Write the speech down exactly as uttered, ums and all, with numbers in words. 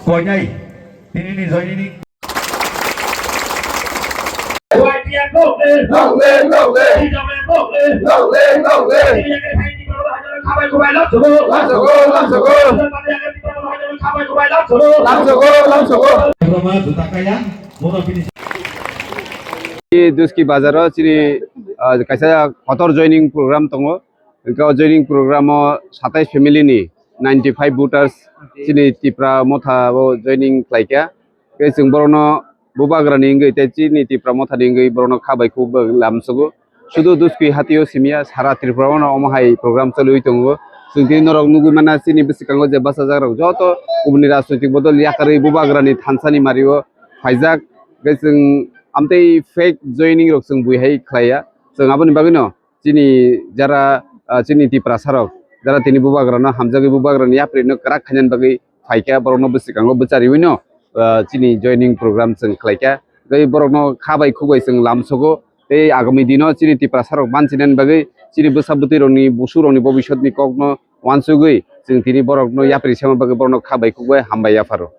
Koinai, tinini joinini. Long live, long live. Long live, long live. Long live, long live. Lamsogo, lamsogo. Lamsogo, lamsogo. Duski bazaro chini, ah, kaisa kotor joining program tongo. Hwnkhe o joining program o satais family ni ninety five voters chini Tipra Motha o joining khlaikha. Tei chwng borokno bubagrani wngwi tei chini Tipra Mothani wngwi borokno kha bai khuk bai lamsogo. Sudu Duski hatio simiya sara Tripura o omo hai program choliwi tongo. Chwng tini norok nugwi mana chini bwskango je bachajak rok joto kubuni rajnoitik bodol yakarwi bubagrani thansani mario phaijak. Tei chwng amtwi fake joining rok chwng bui hai khlaiya. Chwng aboni bagwino chini jara, ah, chini Tiprasa rok jara tini bubagrano hamjagwi bubagrani yaprino kwrak khainani bagwi phaikha, borokno bwskango bwchariwino, ah, chini joining program chwng khlaikha. Tei borokno kha bai khuk bai chwng lamsogo. Tei agami dino chini Tiprasa rok banchinani bagwi chini bwsa bwtwi rokni busu rokni bobisotni kokno wansugwi chwng tini borokno yapri sema bagwi borokno kha bai khuk bai hambai yapharo.